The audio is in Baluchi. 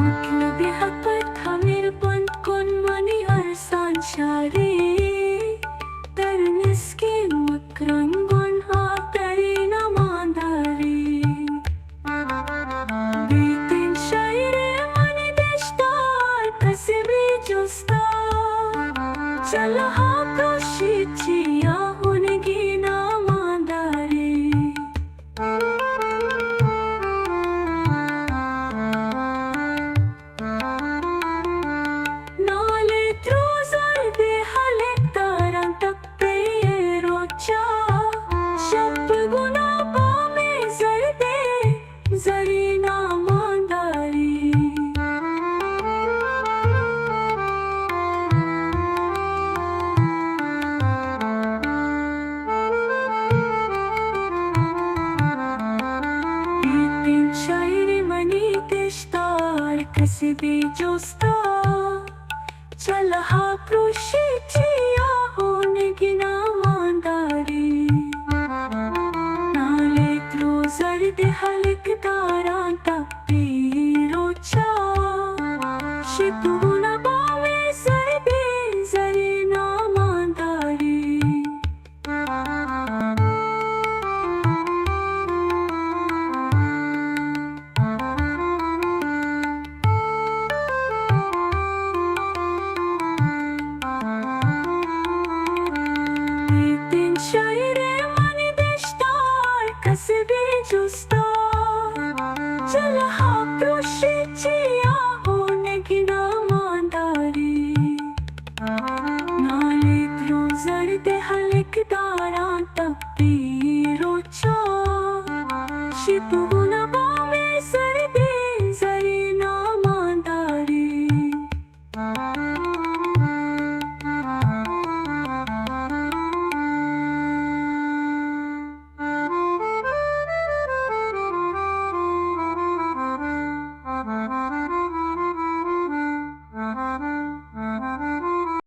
مطلب حقت ہمیر بند کن منی ارسان شاری، تر مسکین مکرنگ گون ہا تری نمانداری۔ بیتین شاعر منی دشتار کسی بی جستا، چلہا پروشی چیا ہنگی نمانداری۔ نالے ترو زردے ہلک داراں تپے روچا، شپ گنا بامے زردے زری نامانداری۔ بیتین شاعر منی دشتار کسی بی جستا، چلہا پروشی چیا ہونگی نامانداری۔ نالے ترو زردے ہلک داراں تا